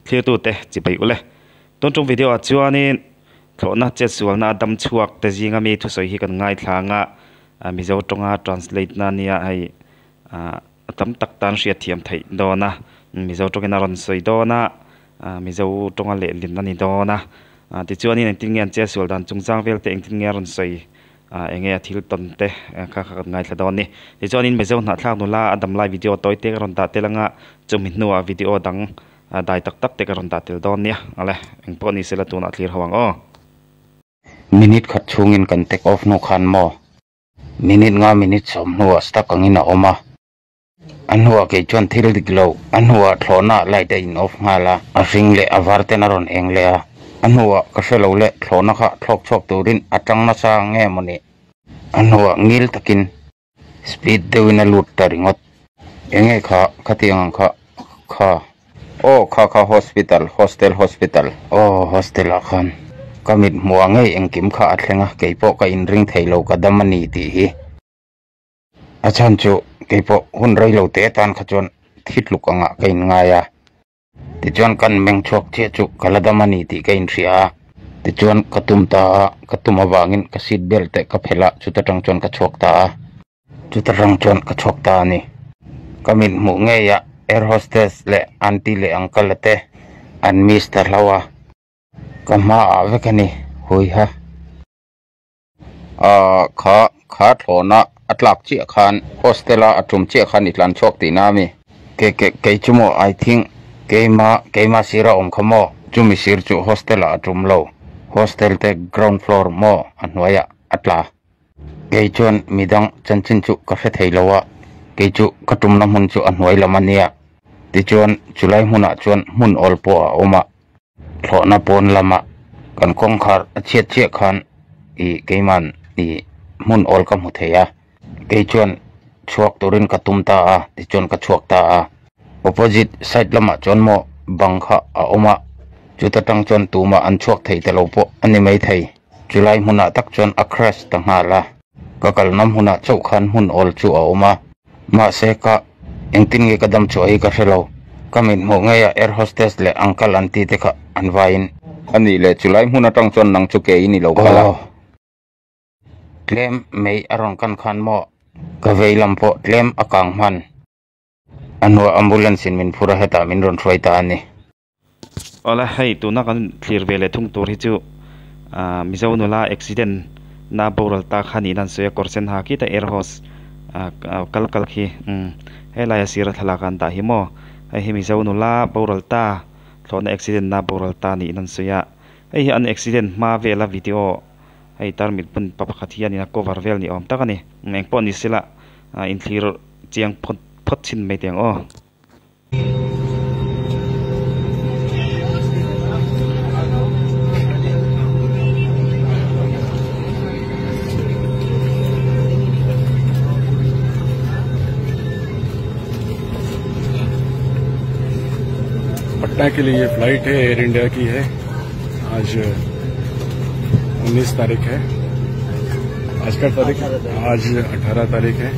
Thlirtute chibai ule. Tun tum video ah chuanin thlawhna chetsualna a dam chhuak te zinga mi thusawi hi kan ngaithla anga Mizo tawnga translate na nia hei ah tam tak tan hriatthiam theih dawn a Mizo tawngin a rawn sawi dawn a Mizo tawnga lehlin a ni dawn a tichuanin engtin nge an chetsual dan chungchang vel te engtin nge a rawn sawi ah enge a thil tawn te kha kha kan ngaithla dawn a ni. Tichuanin Mizo hnahthlak nula a dam lai video tawi te ka rawn dah tel anga chumi hnuah video dang dai tak tak te ka rawn dah tel dawn nia. Awle eng pawh ni sela tunah thlir ho ang aw. Minute khat chhungin kan take off hnu khan maw? Minute nga minute sawm hnuah stuck angin a awm a. A hnuah kei chuan thil dik lo, a hnuah thlawhna light a in off nghal a, a hring leh a var ten a rawn eng leh a. A hnuah ka hre lo le, thlawhna kha thlawk chhuak turin a tang nasa nge maw ni? A hnuah ngil takin speed deuhin a lut ta ringawt. Enge kha khatiang ang kha kha? Aw kha kha hospital, hostel hospital. Aw hostel ah khan ka mit hmuh ah ngei engkim kha a thleng a, keipawh ka inring thei lo ka dam a ni tih hi. A chhan chu keipawh hun rei lo te atan kha chuan thi tluk angah ka inngai a. Tichuan kan meng chhuak chiah chu ka la dam a ni tih ka inhria a, tichuan ka tum ta a, ka tum avangin ka seat belt te ka phelh a, chuta tang chuan ka chhuak ta a. Chuta tang chuan ka chhuak ta a ni. Ka mit hmuh ngei a, air hostess leh aunty leh uncle te an miss ta hlauh a, ka hma ah vek a ni, hui ha. Ahh kha kha thlawhna a tlak chiah khan hostel a a tum chiah khan i tlan chhuak tihna a mi? Ke ke kei chu maw I think keima keima sir a awm kha maw? Chumi sir chu hostel ah a tum lo hostel te ground floor maw a hnuaiah a tla. Kei chuan midang chanchin chu ka hre thei lo a kei chu ka tumna hmun chu a hnuai lam a nia tichuan chulai hmunah chuan hmun awl pawh a awm a. Thlawhna pawn lama kan kawngkhar a chhiat chiah khan ih keiman ih hmun awl ka hmu thei a, kei chuan chhuak turin ka tum ta a tichuan ka chhuak ta a, opposite side lamah chuan maw bang kha a awm a, chuta tang chuan tumah an chhuak thei ta lo pawh a ni maithei, chulai hmunah tak chuan a crash ta nghal a, ka kalna hmunah chauh khan hmun awl chu a awm a. Mahse ka engtin nge ka dam chhuah hi ka hre lo. Ka mit hmuh ngei a air hostess leh uncle an ti te kha an vaiin. A nih leh chulai hmun atang chuan nang chu ke i ni lo kal a. Tlem mei a rawn kan khan maw? Ka vei lam pawh tlem a kang hman. A hnuah ambulance in min phur a hetah min rawn hruai ta a ni. Awle hei tuna kan thlir ve leh thung tur hi chu ah Mizo nula accident na boral ta kha niin an sawi a kawr sen ha khi ta air host ah kal kal khi umm helai a sira thlalak a an dah hi maw hei hi Mizo nula boral ta thlawhna accident na boral ta niin an sawi a hei hi an accident hma vela video hei tarmit bun pa pakhat hianin a cover vel ni awm tak a ni engpawh ni sela ah inthlir chiang phawt phawt chhin mai teh ang aw. Patna के लिए ये flight है air India की है आज 19 तारीख है आज का तारीख आज 18 तारीख है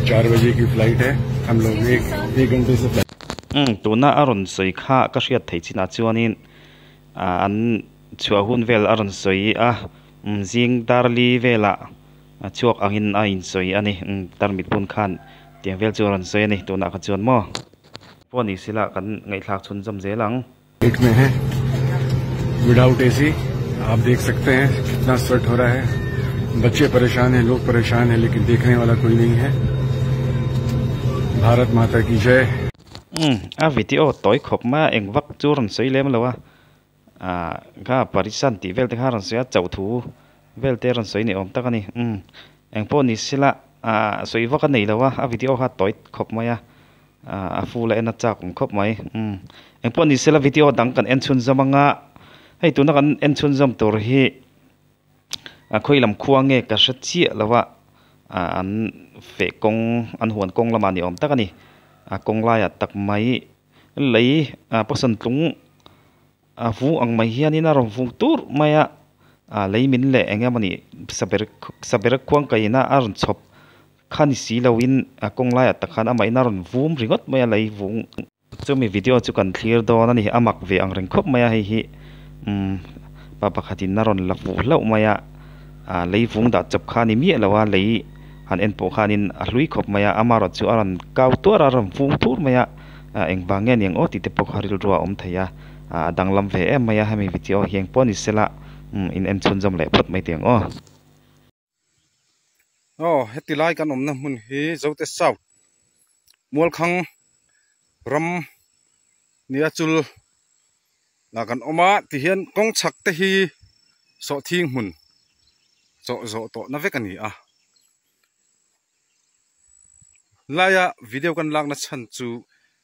चार बजे की फ्लाइट है हम लोग एक एक घंटे से Umm tuna a rawn sawi kha ka hriat theih chinah chuanin ah an chhuah hun vel a rawn sawi a umm zing darli velah a chhuak angin a insawi a ni umm tarmit bun khan tiang vel chu a rawn sawi a ni tunah kha chuan maw pawh ni sila kan ngaihthlak chhunzawm zel ang. Flight में है without AC आप देख सकते हैं कितना sweat हो रहा है बच्चे परेशान हैं लोग परेशान हैं लेकिन देखने वाला कोई नहीं है भारत माता की जय Umm a video tawi khawp mai a eng vak chu rawn sawi lem lo a ah kha parisan tih vel te kha rawn sawi a chauh thu vel te rawn sawi ni awm tak a ni umm eng pawh ni sela ah sawi vak a nei lo a a video kha tawi khawp mai a. Ah a full a en a chak awm khawp mai umm engpawh ni sela video dang kan en chhunzawm anga hei tuna kan en chhunzawm tur hi a khawi lam khua nge ka hre chiah lo a ah an feh kawng an huan kawng lamah ni awm tak a ni a kawng laiah tak mai lei ah pawsan tlung a vu ang mai hianin a rawn vung tur mai a ah lei min leh eng emawni saber saber khuang kaina a rawn chhawp. Kha ni si loin a kawng laiah tak khan amah in a rawn vum ringawt mai a lei vung. Chumi video chu kan thlir dawn a ni. A mak ve ang reng khawp mai a hei hi umm pa pakhatin a rawn la fuh hlauh mai a ah lei vung dah chawp kha a ni miah lo a lei han en pawh khanin a hlui khawp mai a amaherawh chu a rawn kau tuar a a rawn vung thur mai a ah engvang nge niang aw tih te pawh kha rilru a awm thei a ah a danglam ve em mai a hemi video hi eng pawh ni sela umm in en chhunzawm leh phawt mai teh ang aw. Aw heti lai kan awmna hmun hi Zote South Mualkhang ram nia chul lah kan awm a tihian kawng chhak te hi sawhthing hmun chawh zawh tawh na vek a ni a laia video kan lakna chhan chu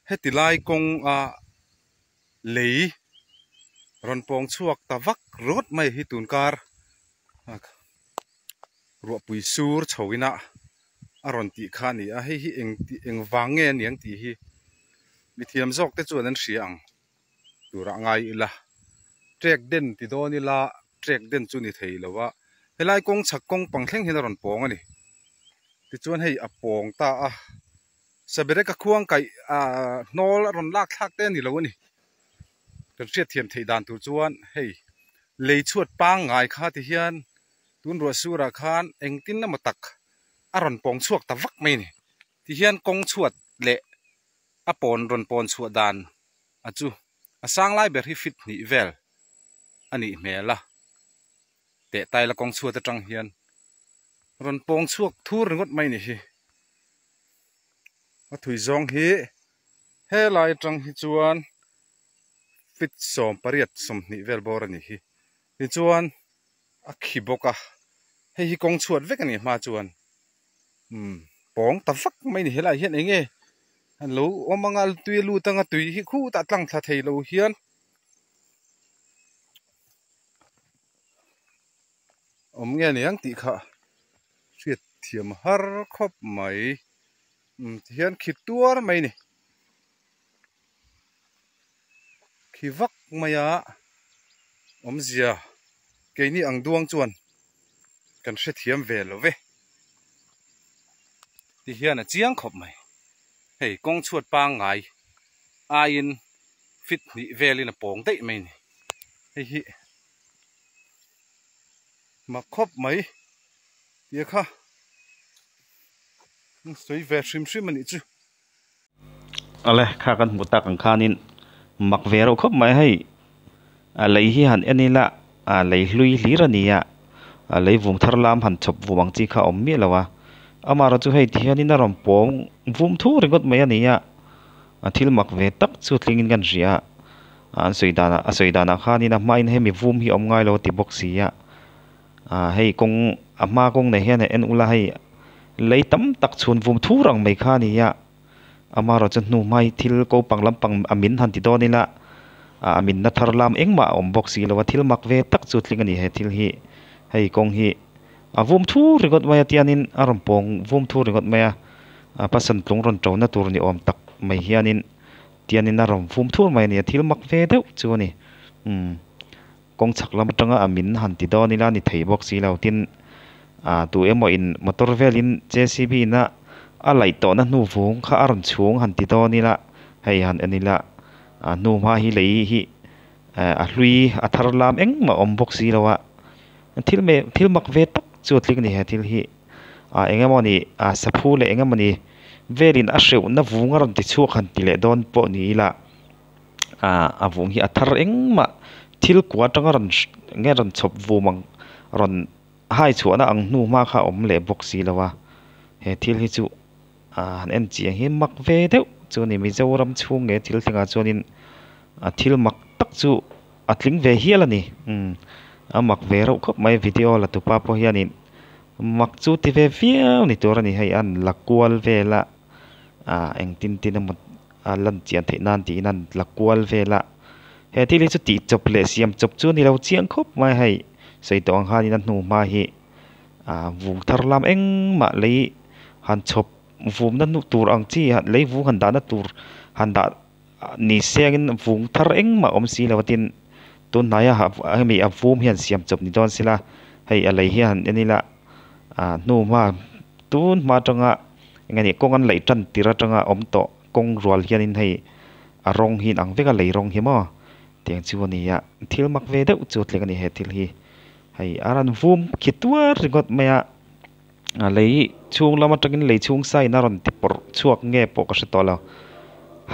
heti lai kawng a lei rawn pawng chhuak ta vak rawt mai hi tun kar ruahpui sur chho ina a rawn tih kha a ni a hei hi eng tih eng vang nge a ni ang tih hi mithiam zawk te chuan an hria ang turah ngai ila trek den ti dawn ila trek den chu ni thei lo a helai kawng chhak kawng pang thleng hian a rawn pawng a ni tichuan hei a pawng ta a sabereka khuang kaih ah hnawl a rawn lak thlak te a ni lo a ni kan hriatthiam theih dan tur chuan hei lei chhuat pangngai kha ti hian tun ruah surah khan engtin emaw tak a rawn pawng chhuak ta vak mai a ni ti hian kawng chhuat leh a pawn rawn pawn chhuah dan a chu a sang lai ber hi fit hnih vel a nih hmel a teh taila kawng chhuat atang hian rawn pawng chhuak thur ringawt mai a ni hi a thui zawng hi helai atang hi chuan fit 80 20 vel bawr a ni hi tichuan a khi bawk a hei hi kawng chhuat vek a ni hma chuan umm pawng ta vak mai a ni helaiah hian eng nge an lo awm anga tui a lut anga tui hi khutah tlang thla thei lo hian awm nge ni ang tih kha hriat thiam har khawp mai umm tihian khi tuar mai a ni. Khi vak mai a awmzia keini ang duang chuan kan hrethiam ve lo ve ti hian a chiang khawp mai hei kawng chhuat pangngai aiin fit hnih velin a pawng daih mai a ni hei hi mak khawp mai tia kha sawi ve hrim hrim a nih chu. Awle kha kan hmuh tak ang khanin mak ve reuh khawp mai hei a lei hi han en ila a lei hlui hlir a ni a a lei vum thar lam han chhawp vum ang chi kha a awm miah lo a amaherawhchu hei ti hianin a rawn pawng vum thu ringawt mai a ni a a thil mak ve tak chu tlingin kan hria a an sawi danah a sawi danah khanin a hmain hemi vum hi a awm ngai lo a ti bawk si a. Ah hei kawng a hma kawng nei hian en ula hei lei tam tak chhun vum thur ang mai kha a ni a amaherawh chu hnu hma hi thil ko pang lampang a min han ti dawn ila ah a minna thar lam engmah a awm bawk si lo a thil mak ve tak chu tling a ni he thil hi hei kawng hi a vum thur ringawt mai a tianin a rawn pawng vum thur ringawt mai a a pasal tlung rawn ṭona tur ni awm tak mai hianin tianin a rawn vum thur mai a ni a thil mak ve deuh chu a ni umm. Kawng chhak lam atanga a min han ti dawn ila ni thei bawk si lo tin ah tu emaw in motor velin J_C_B na a laih tawhna hnu vung kha a rawn chhung han ti dawn ila hei han en ila ah hnu hma hi lei hi eh a hlui a thar lam engmah a awm bawk si lo a thil meh thil mak ve tak chu a tling a ni he thil hi ah eng emaw ni ah saphu leh eng emaw ni velin a hreuhna vung a rawn ti chhuak han ti leh dawn pawh ni ila. Ah a vung hi a thar engmah thil kua atanga rawn nge rawn chhawp vum ang rawn hai chhuahna ang hnu hma kha a awm leh bawk si lo a he thil hi chu ah han en chiang hi mak ve deuh chu a ni Mizoram chhung nge thil thlengah chuanin a thil mak tak chu a tling ve hial a ni umm a mak ve reuh khawp mai video la tupa pawh hianin mak chu ti ve viau ni tur a ni hei a an la kual vel a ah engtin tin emaw a lan chian theih nan tiin an la kual vel a he thil hi chu tih chawp leh siam chawp chu a ni lo chiang khawp mai hei sawi tawh ang khanin a hnu hma hi ah vung thar lam engmah lei han chhawp vumna hnu tur ang chi lei vung han dahna tur han dah ni sengin vung thar engmah awm si lo a tin tun hnaia hemi a vum hian siam chawp ni dawn sela hei a lei hi han en ila ah hnu hma tun hma atanga eng nge ni kawng an laih tan tir atanga awm tawh. Kawng rual hianin hei A rawng hi inang vek a lei rawng hi maw tiang chu a ni a thil mak ve deuh chu a thleng a ni he thil hi hei a rawn vum khi tuar ringawt mai a a lei chhung lam atangin lei chhung sa in a rawn ti pawrh chhuak nge pawh ka hre tawh lo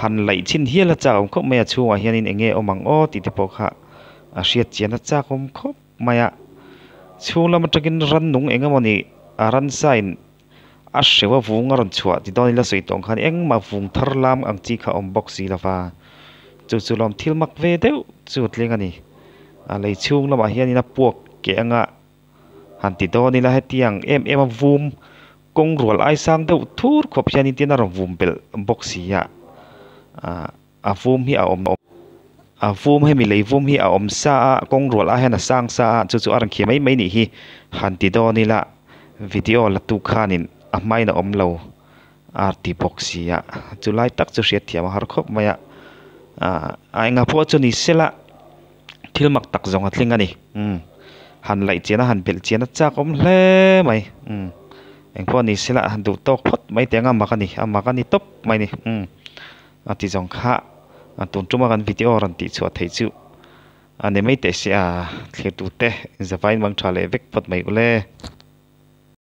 han laih chhin hial a chak awm khawp mai a chhungah hianin eng nge awm ang aw tih te pawh kha a hriat chian a chak awm khawp mai a chhung lam atangin rannung eng emawni a ransa in a hreuh a vung a rawn chhuah ti dawn ila sawi tawh ang khan engmah vung thar lam ang chi kha a awm bawk si lova chu chu lawm thil mak ve deuh chu a thleng a ni a lei chhung lamah hianin a puak keh anga han ti dawn ila hetiang em em a vum kawng rual ai sang deuh thur khawp hianin tin a rawn vum belh bawk si a ah a vum hi a awm a vum hemi lei vum hi a awm sa a kawng rual ah hian a sang sa a chu chu a rawn khi mai mai nih hi han ti dawn ila video la tu khanin a hmain a awm lo a ti bawk si a chu lai tak chu hriat thiam a har khawp mai a ah a enga pawh chu ni sela thil mak tak zawng a thleng a ni umm han laih chian a han belh chian a chak awm hle mai umm engpawh ni sela han duh tawk phawt mai teh ang a mak a ni a mak a ni tawp mai a ni umm. A ti zawng kha a tun tuma kan video rawn tih chhuah theih chu a ni mai teh se a thlir tute zavaiin mang tha leh vek phawt mai ule.